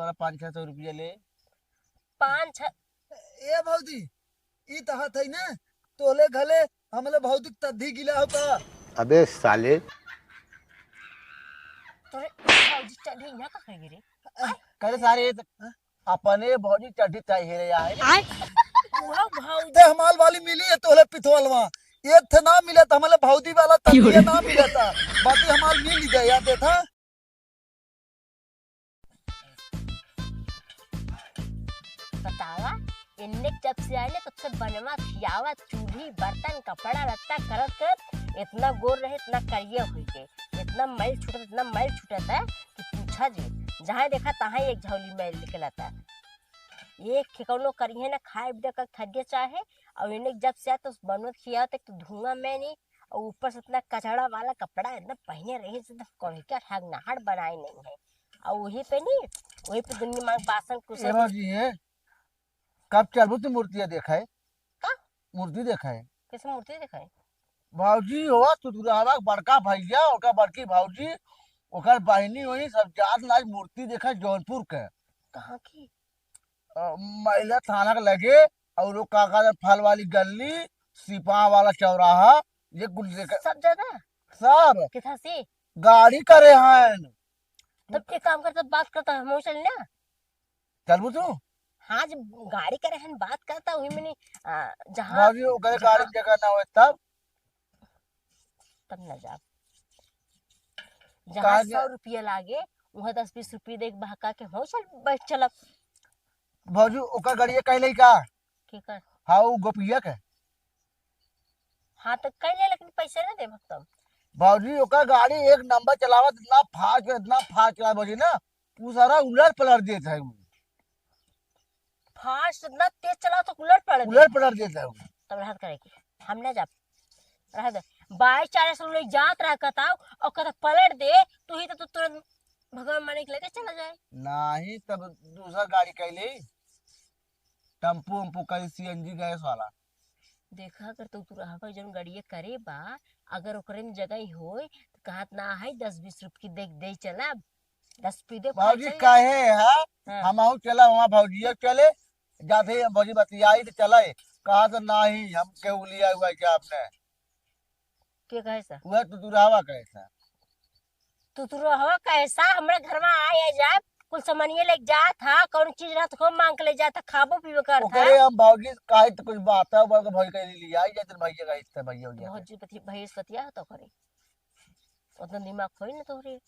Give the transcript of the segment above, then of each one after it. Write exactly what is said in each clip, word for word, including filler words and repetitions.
वाला पाँच छह सौ रुपया ले। पाँच छह ए भौजी, ई तहत है ने, तोले घले हमले भौजी तद्दी गिला हो का? अबे साले। तोरे भौजी चढ़ी यहाँ का खाएगी रे? करे सारे, ये तो अपने भौजी चढ़ी चाहिए रे यार। आय। वह भौजी। ते हमाल वाली मिली है तोले पिथवलवा। ये थे ना मिले तो हमले भौजी वाला तद्दी ना मिले था। बाकी हमाल मिल गया यार, देखा। बतावा, इन्ने जब से आइले तब से बनवा खियावा, चूल्ही बर्तन कपड़ा लत्ता करत करत इतना गोर रहे, इतना करिया हुई गए, इतना मैल छूटत, इतना मैल छूटत है कि पूछा जे। जहाँ देखा तहाँ एक झौली मैल निकलता। एक ठे कौनो करिहे ना खाए बिना का थरिया चाहे, और इन्ने जब से आए तो बनवा खियावा तक तो धुआं में नहीं, और ऊपर से इतना कचड़ा वाला कपड़ा इतना पहने रही से तो कौन क्या ठगनाहट बनाए नहीं है। और वही पे नहीं, वही पे दुनिया में बासन कुसन। ए भौजी है, कब चलबू तू मूर्तिया देखाए? का? मूर्ति देखाए। कैसे मूर्ति देखाए? भौजी हो, तू दुरावा बड़का भैया, ओकर बड़की भौजी, ओकर बहिनी वही सब जात लाज मूर्ति देखाए जौनपुर के। कहाँ की? अ, महिला थाना के लगे, और वो का कहते फल वाली गली, सिपा वाला चौराहा, ये कुल देखे। सब जगह? सब। किथा से? गाड़ी करे हैं। तब एक काम करता, बात करता, हम चल ना। चलबू तू? हाँ, जब गाड़ी करे हैं, बात करता, वही में नहीं, आ, जहाँ, भौजी, ओकरे जहाँ गाड़ी जगह ना होए तब? तब ना जाब। जहाँ काहे? सौ रुपया लागे, वहाँ दस बीस रुपया दे के बहका के हो चल, बैठ चलब। भौजी, ओकर गाड़िया कह ले का? केकर? हाँ, वो गोपिया के। हाँ, तो कह ले, लेकिन पैसे ना देब तब। भौजी, ओकर गाड़ी एक नंबर चलावत, इतना फास्ट, इतना फास्ट चलावत भौजी ना, उ सारा उलट पलट देत है उ। फास्ट इतना तेज चलाओ तो उलट पलट उलट देत। पलट देत है उ। तब रहत करे की, हम ना जाब, रह दे। बाई चालीस लोग जात रह कताओ, और कता पलट दे, तू ही तो, तो तुरंत भगवान माने के लेके चला जाए। नहीं, तब दूसरा गाड़ी कह ले, टेम्पू उम्पू कहीं, सी एन जी गैस वाला। देखा, अगर तू, तू रहबा जौन गाड़िया करे बा, अगर ओकरे में जगह ही होए, तो कहत ना है, दस बीस रुपये की दे, दे चला, दस पी दे, बाबूजी, खाई चल काहे है? हाँ। हम आहू चला, वहाँ भौजिया चले, जाते ही हम भौजी बतियाई तो चले, कहा तो नहीं, हम के उलिया हुआ है क्या आपने? के कहे सा? वह तो दुरावा कहे सा। तू तो रहवा कैसा हमरे घर में आए, आए जाए, कुल सामानिये लेके जात हा, कौन चीज रहत हो मांग के ले जात हा, खाबो पीबो करत हा। ओकरे हम भौजी काहे तो कुछ बात है, ओकर भौजी कहे ले आई जाते, भैया का हिस्सा, भैया, भैया के। भौजी पति-, भैया से बतिया तो करे। उतना दिमाग होई ना तोहरे।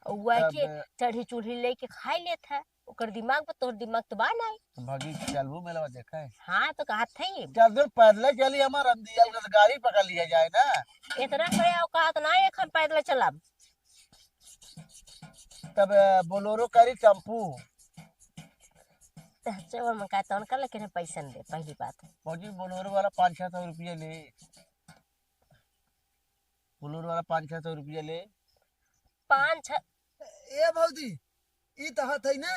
और वह के तब चढ़ी चूल्ही लेके खाई लेत है, ओकर दिमाग पर, तोहर दिमाग तो बा नहीं। भौजी चलबू मेलवा देखे? हाँ, तो कहत है। चल, फिर पैदल चली, हमार हम दियल के गाड़ी पकड़ लिया जाए ना। इतना बड़े औकात ना है, एक हम पैदल चलब। तब, अ, बोलोरो करी, टेम्पू। तो चल, हम का तौन कर, लेकिन हम पैसा न दे, पहली बात। भौजी, बोलोरो वाला पाँच छः सौ रुपया ले। बोलोरो वाला पाँच छः सौ रुपया ले। पाँच छः ए भौजी, ई तहत है ना,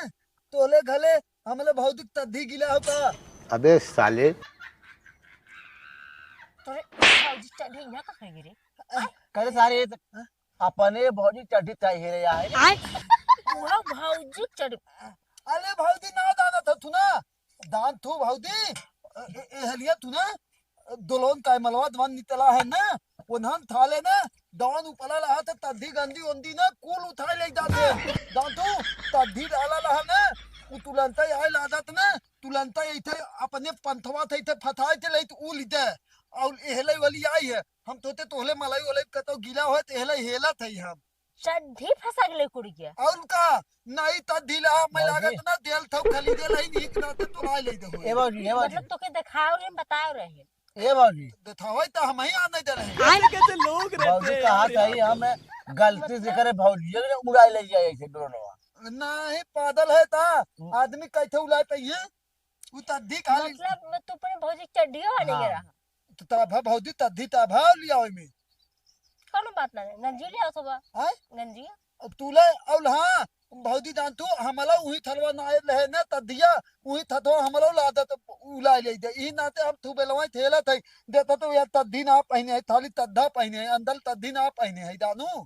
तोले घले हमले भौजी तद्दी गिला हो का? अबे साले। तोरे भौजी चढ़ी यहाँ का खाएगी रे? करे सारे, ये तो अपने भौजी चढ़ी चाहिए रे यार। आय। वह भौजी चढ़ी। अरे भौजी ना दादा था तू ना, दान तू भौजी, ए, ए, ए हलिया तू ना, दोलोन काय मलवा दवन नितला है ना, उन्हन थाले ना, दवन उपला रहा त तद्दी गंदी उंदी ना, कुल उठाए ले जाते। दान तू, तद्दी डाला रहा ना, उ तुलंता आए लादत ना, तुलंता इथे अपने पंथवा थे, इथे फथाए थे, लई त उ लिदे। और एहले वाली आई है, हम तोते तोहले मलाई वाले कतो गीला होए, त एहले हेला थे हम। चड्ढी फंसा के ले कुड़ गया। और का? नहीं त ढीला, मैं बाबूजी। लागत ना, देल थौ खली देल ही, नहीं इतना ते तो ना ले दे हो। ए बाबूजी, ए बाबूजी। मतलब तोके देखाओ रहे, बताओ रहे। ए बाबूजी। देखावे त हम ही आने दे रहे। आजकल के लोग रहते बाबूजी, हैं कहा यार। सही, हम गलती से करे भौजी, ये उड़ाए ले जाए ऐसे ड्रोनवा। नहीं, पागल है ता, हम्म। आदमी कैसे उड़ाए पाइए? उ तद्दी खाली मतलब, मैं तू अपने भौजी के चड्ढियो आ नहीं हाँ। रहा। तो तब है भौजी तद्दी तब है लिया ओई में। कौनो बात ना है, गंजी ले आओ सुबह। हैं? गंजी। अब तू ले, और हाँ, भौजी जान तू, हमला उही थलवा ना आए रहे ना तद्दिया, उही थतवा हमला ला दे तो उला ले दे। ई नाते हम तू बेलवाई थेला थे, देता तो यार तद्दी ना पहने है, थाली तद्दा पहने है, अंदर तद्दी ना पहने है, जानू।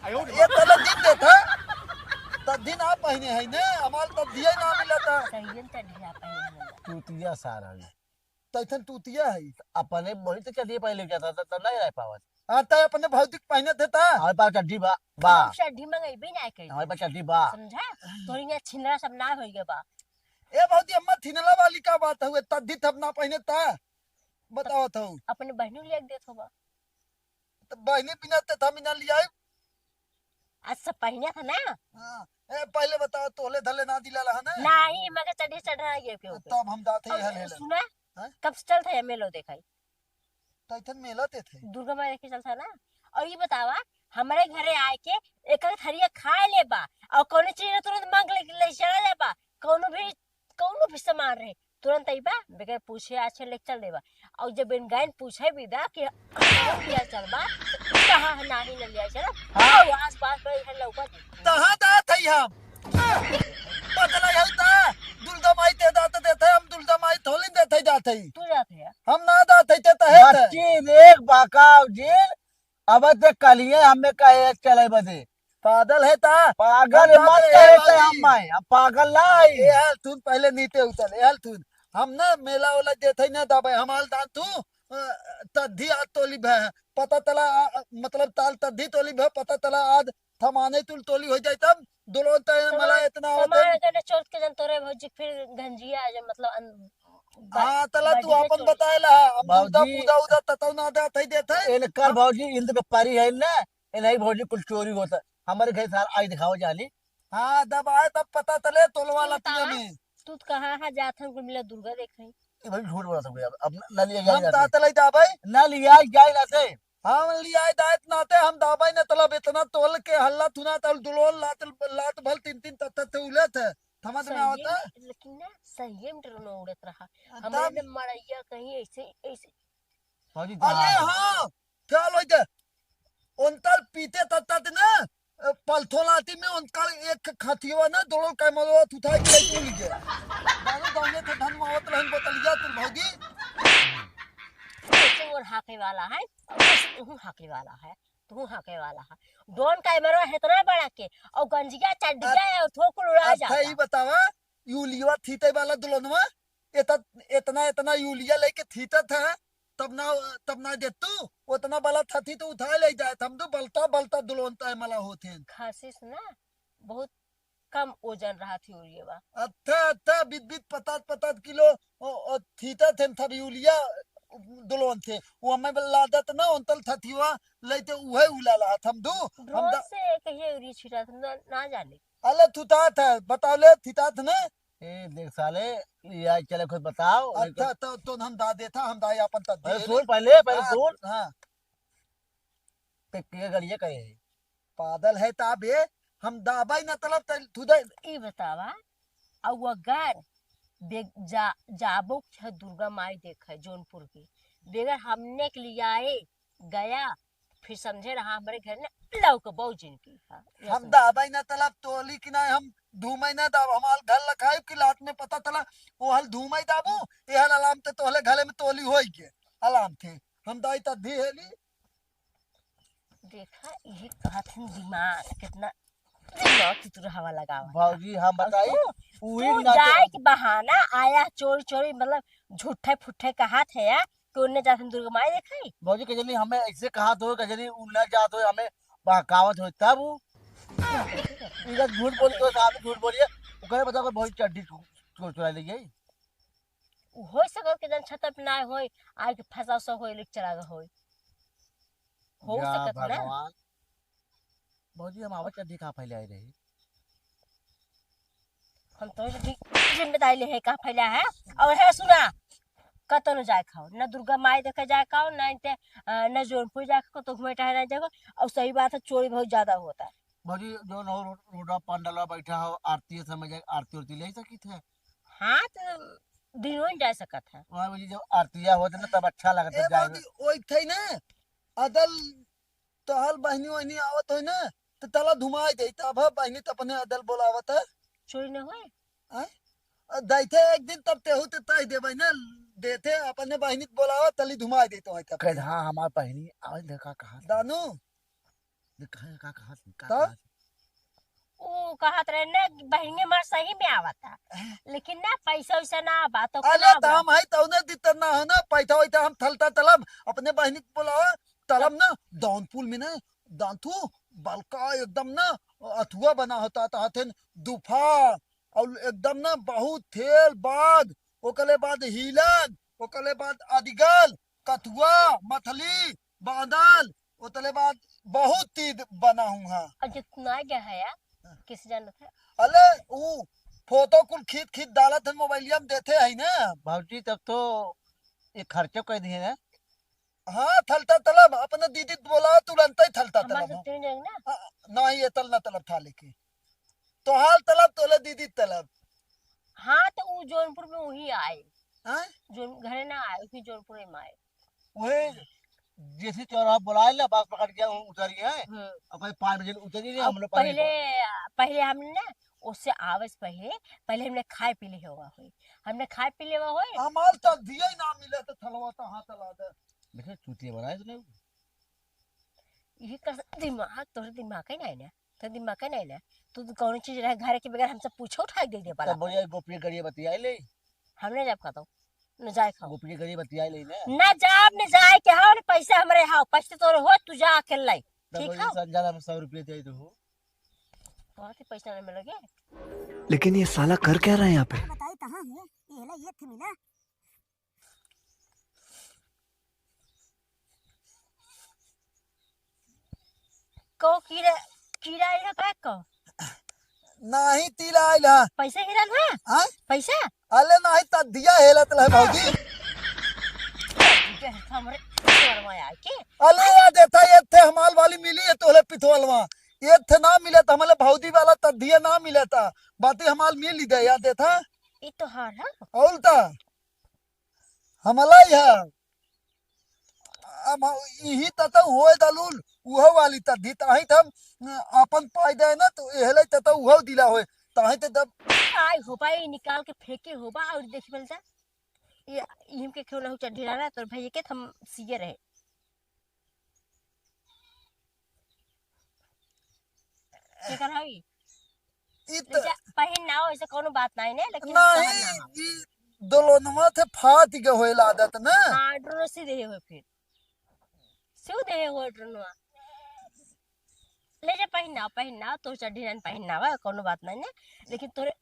ये तले दिन देता। तद्दी ना पहिने है ने, हमार तद्दिया ना मिलता। सही है, चड्ढिया पहिने है। तूतिया सारा है। तो इथन तूतिया है। अपने बड़ी तो चड्ढिया पहन लेके जाता था, तब नहीं रह पावत। हाँ, तो अपने भौजी के पहिने थे ता। हमारे पास चड्ढी बा, बा। हम चड्ढी मंगेबे ना करी। हमारे पास चड्ढी बा। समझा? तोरी यहाँ छिनरा सब ना होइगे बा। ए भौजी, अम्मा छिनरा वाली का बात हुए, तद्दी थप ना पहिने ता। बताओ तो। अपने बहनी ले देत होबा। तो बहनी बिना ते थमी ना लियाई। आज सब पहिने था ना? हाँ। ए, पहले बताओ, तोले धले ना दिला रहा ना? नहीं, मगर चढ़े चढ़ा ये क्यों? तब हम जाते ही अउर हल हेलन। सुना? हाँ? कब से चलत है मेलो देखाई? तो इथन मेला ते थे। दुर्गा माई देखे चलत है ना? अउर ये बतावा, हमरे घरे आए के एक एक थरिया खाए ले बा, अउर कौनो चीज तुरंत मांग ले, ले चला ले बा, कौनो भी, कौनो भी सामान रहे, तुरंत अइबा, बगैर पूछे आछे लेके चल देबा। अउर जब इन गायन पूछे भी दा कि कहाँ लिया चल बा, कहाँ है, नाही न लिया चल, हाँ। अउर आस पास में इधर लौका दे। तहाँ जात है हम। बदला है ता, दुलदा माई ते दात देत है, हम दुलदा माई थोली देत है जात है। तू जात है? हम ना जात है, ते तहे ते। बच्ची देख बाकाव जिन, अब ते कलिए हमें कहे चले बदे। पागल है ता? पागल हम मत जाते कहे हैं ते बाबूजी। हम माई, हम पागल ना आई। ए हाल थून पहले नीचे उतर, ए हाल थून। हम ना मेला वाला देत है ना दाबे, हम हाल दान तू, अ, तद्दी आज तोली भे, पता तला, अ, अ, मतलब ताल तद्दी तोली भे, पता तला आज थमाने तुल तोली हो जाए तब दुल्हन तय तो मला मैं इतना आवत है। सामान अगर चोट के जन तोरे भौजी फिर गंजिया जो मतलब अन-, ब-, हाँ, तला तू बड़ी के अपन चोरी। बताए ला, हम दूधा बाबूजी, पूजा उधा ततौ ना देत है, देत है। इनकर हम भौजी इंद्र के परी है ना, ए नहीं भौजी, कुल चोरी होता। हमारे घर सार आई दिखाओ जाली। हाँ, जब आए तब पता चले तोलवा तू लतिया बतावा, में। तू तो कहाँ है जात हम कुल मिला दुर्गा देखे। ए भाई झूठ बोला सब अब, अब ना लिया हम जाए जाते। दाते ले जाबे। ना लिया जाए जाते। हम लिया जाए नाते हम दाबे न तलब इतना तोल के हल्ला थुना तल दुलोल लात, लात भल तीन तीन तत्त थे उलत है। समझ में आवता? लेकिन ना संयम डर में उड़त रहा। तब हमारे मड़ैया कहीं ऐसे, ऐसे। भौजी अरे हाँ, ख्याल होइ गए। उनकर पीते तत्त ना, अ, पलथो लाती में उनकर एक खथिवा ना, दोनों कैमरवा उठाई के लेके उड़ गए। दारू दाने थे धन मावत रहन बोतलिया तुल भौजी। ऐसे और हाके वाला है, ऐसे तू हाके वाला है, तू हाके वाला है। डॉन कैमरवा है इतना बड़ा के, और गंजिया चड्डिया है, और थोकुल उड़ा अच्छा, जाता। ई बतावा, यूलिया थीते वाला दुल्हनवा, एत-, एतना, एतना यूलिया लेके थीतत है, तब ना, तब ना देतू, ओतना बला थथी तो उठा ले जाए, हम तो बलता, बलता दुलोन तय मला होत हैं। खासिस ना, बहुत कम ओजन रहा थी यूलिया बा। अत्था, अत्था, बित, बित, पतात, पतात किलो, ओ, ओ, थीतत हैं थब यूलिया दुलोन थे। वो हमें लादत ना, ओंतल थथीवा, लेते उहे उला ला, हम दू, हम ड्रोन दा- से कहिए उरी छिटा, ना, ना जाने। अले थुतात है, बताओ ले, थुतात ना? ए, देख साले, लिया चले खुद बताओ। अच्छा, तो, तो हम दा देता, हम दाई आपन तद अरे दे सुन ले। पहले, पहले हाँ, सुन। हाँ। ते के गड़िया कहे है? पागल है ता बे, हम दाबाई ना तलब तल थुदे। ई बतावा, अउ अगर बे-, जा-, जाबो के दुर्गा माई देखे जौनपुर की, बेगर हमने के लियाए गया, फिर समझे रहा हमरे घर में लौक बहू जिनकी। हाँ, ये हम सुन। दाबाई ना तलब तोली कि ना, हम धूमाई ना दाब, हम हाल घर लखाई कि लात में पता तला, वो हाल धूमाई दाबू, ये हाल आराम ते तोहले घरे में तोली होई के, आराम थे। हम दाई तद्दी हेली। देखा, ये कहत हन दिमाग, कितना दिमाग की तरह हवा लगावा। भौजी, हम अब बताई, तू, उही तू ना जाए के बहाना आया, चोरी चोरी, मतलब, झूठे फुट्ठे कहत है यार, कि उन्ने जात हम दुर्गा माई देखाई। भौजी, कजनी हमें ऐसे कहत हो, कजनी उ ना जात हो, हमें बहकावत हो, तब उ इधर झूठ बोली, तो सामने झूठ बोलिए, ओकरे बता कोई भौजी चड्डी चो-, चोर चुरा ले गई। उ हो सकत के जन छत पे ना होई, आए के फंसा सो होई, लेके चला गए होई। हो या सकत ना। भगवान। भौजी, हम आवाज का देखा फैले आए रही। हम तो भी जिम्मेदारी ले है, कहाँ फैला है? और है सुना, कतनो जाए खाओ, ना दुर्गा माई देखे जाए खाओ, ना इनते, अ, ना जौनपुर जाए खाओ, तो घूमे टहरे जाए खाओ। और सही बात है, चोरी बहुत ज्यादा होता है। भौजी, जो नो रो-, रोडा पंडलवा बैठा हो, आरती समय जाए, आरती उरती ले सकी थे। हाँ, तो दिनों में जा सकत है। वहाँ भौजी, जब आरतिया होत ना, तब अच्छा लगता ए जाए। भौजी, ओई थे ना, अदल तोहल बहिनी वहिनी आवत होई ना, त तला धुमाई देई, तब ह बहिनी त अपने अदल बोलावत है। चोरी न होए? आय? अ, दैथे एक दिन तब तेहू ते तय देबै ना, देथे अपने बहिनी त बोलावत तली धुमाई देई तोहई तब। कह, हाँ, हमार बहिनी आवत देखा कहाँ से? दानू? देख, कहाँ, का कहाँ से? का त? कहाँ से? ऊ कहत रहे ना कि बहिनिया हमार सही में आवता, लेकिन ना पैसा वैसा ना बा, तो अरे ना तो बा। हम है तौने दित ना हो ना, पैसा वैसा हम थलता तलब, अपने बहिनी के बोलावा, तलब ना, दानपुर में ना, दांतू, बलका एकदम ना, अथुआ बना होता, तो हथेन दुफा, और एकदम ना बहुत थेल बाघ, ओकरे बाद हिलन, ओकरे बाद अदिगल, कथुआ, मथली, बांदल, ओतले बाद बहुत चीज बना हुआ। और जितना गया है यार, हाँ। किस जानत है? अले, ऊ फोटो कुल खींच खींच डालत है, मोबाइलिया में देते है ना। भौजी, तब तो ये खर्चो कर दिए ना। हाँ, थलता तलब, अपने दीदी के बोला, तुरंत ही थलता हमारे तलब। साथ तीन जन ना। हाँ, ना ही ये तल ना तलब था लेके। तोहार तलब, तोले दीदी तलब। हाँ, तो ऊ जौनपुर में वही आए। हाँ? जौन-, घरे ना आए, वही जौनपुर में आए। वही जैसे चौराहा बुलाए ला, बस पकड़ के उ-, उतरी है। हम्म। अब भाई पाँच बजे उतरी है, अब हम लोग पहले, पहले। पहले हमने ना, उससे आवे से पहले, पहले हमने खाए पी ले हुआ होई। हमने खाए पी ले हुआ होई। हमार तो दिया ही ना मिले तो थलवा तो हाथ ला दे। बेटा, चूतिया बनाए तूने। यही कर दिमाग, तोरे दिमाग है ना, ना। तो दिमाग है ना, ना। तू तो कौन चीज रहे घर के बगैर हमसे पूछो उठा के दे दे वाला। तो भैया गोपी गड़िया बतिया ले। हमने जब कहता हूँ, न जाए खाओ। गोपी गड़िया बतिया ले ना। न जाब, न जाए के हो, न पैसे हमरे हो, पैसे तोरे हो, तू जा अकेले। तो ठीक भैया है? संझा हम सौ रुपये दे दो। बहुत ही पैसा नहीं मिलेगे। लेकिन ये साला कर क्या रहा है यहाँ पे? बताई कहाँ है? ये ना, ये थे मिला। को कीड़ा, कीड़ा आइल है का को? नाही, तिल आइल है। पैसा गिरल है? हाँ? पैसा? अले नाही, तद्धिया हेलत रहे भौजी। ये हमरे शर्मा आए के? अले या देता, ये थे हमाल वाली मिली है तोले पिथोलवा। ये थे ना मिले तो हमले भौजी वाला तद्धिया ना मिले था। बाती हमाल मिली दे, या देता। ये तो हार है। और ता? हमला ही है। अब हम इही ततौ होए दलूल, उहो वाली तद्धी, ताही त हम, अ, आपन पाई दे ना, तो एहले ततौ उहो दिला होए, ताही त दब। आई हो भाई, निकाल के फेंके हो बा, और देख मिलता। ये इम के क्यों ना चड्ढी रहा, तोर भाई के हम सीए रहे। केकर हई? ई ले त जा, पहिन ना हो, ऐसे कौनो बात नहीं ने, लेकिन नहीं, पहन ना हो। ई दोलोनवा थे फाट के होए आदत ना। हाँ, ड्रोनो सी देहे हो फिर। सिउ देहे हो ड्रोनवा। ले जा, पहिन ना, पहिन ना, तोर चड्ढी नहीं पहिन ना बा, कौनो बात नहीं ने, लेकिन तोरे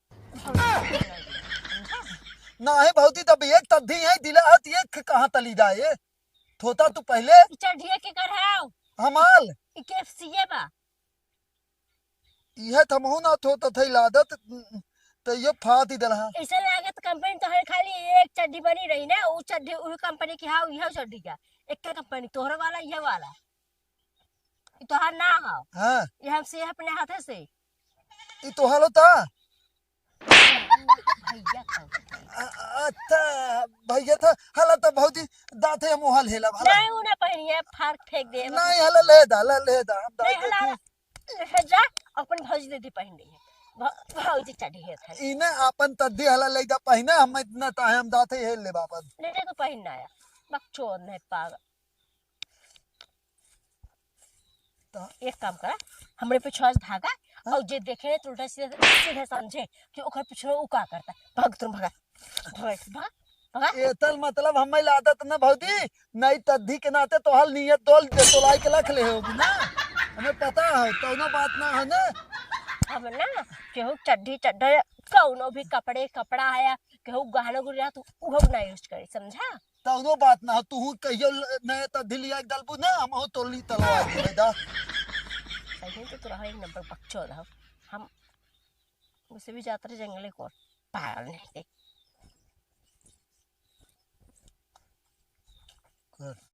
नहीं भौजी, तब एक तद्धी है, दिला हत एक कहाँ तली जाए? थोता तू पहले। ई चड्ढिया केकर है? हमाल। ई के सीए बा। इहे त हमहू ना थोता थई लादत, त ये फाट ही दलहा। ऐसे लागत कंपनी तो है, खाली एक चड्ढी बनी रही ना, उ चड्ढी, उ कंपनी की, हाँ, इहे चड्ढी का। एक कंपनी तोहरे वाला, इहे वाला। ई तोहार ना हो। हाँ। ये हम से अपने हाथे से। ई तोहार होता? भैया का। अ-, अच्छा, भैया था, हला तो भौजी दाते हम ओहल हेला भला। नहीं, उ ना पहिनिए, फाड़ फेंक दे। नहीं, हला ले दा, ला ले दा, हम नहीं, दाते हला, थे। ले जा, अपन भौजी दे दी पहिन रही है। भौ-, भौजी चढ़ी है खाली। इने अपन तद्दी हला ले दा पहिने, हम इतना ताहे हम दाते हेल ले बापन। ले जा तो पहिन ना आया। बकचोद नहीं पागल। तो एक काम करा, हमरे पीछे से भागा, हाँ? और जे देखे तो उल्टा सीधा, सीधा समझे कि ओकर पीछे उ का करता। भाग तुम, भागा। भागा, भागा, भागा। एतल मतलब हमें आदत न भौजी, नहीं तद्दी के नाते तोहल नियत दोल दे, तोलाई के लख ले होगी ना। हमें पता है, कौनो बात ना है ना। हम ना, केहू चड्ढी, चड्ढा, कौनो भी कपड़े, कपड़ा आया, केहू गहना गुरिया, तू उहो ना use करी, समझा? तौनो बात ना हो, तू कहियो ल-, नया तद्दी लिया के डालबू ना, हम हो तोली तलवा देबे दा। सही तो तोरा एक नंबर बकचोद हो। हम उसे भी जात रहे जंगले को, पागल नहीं थे। कर।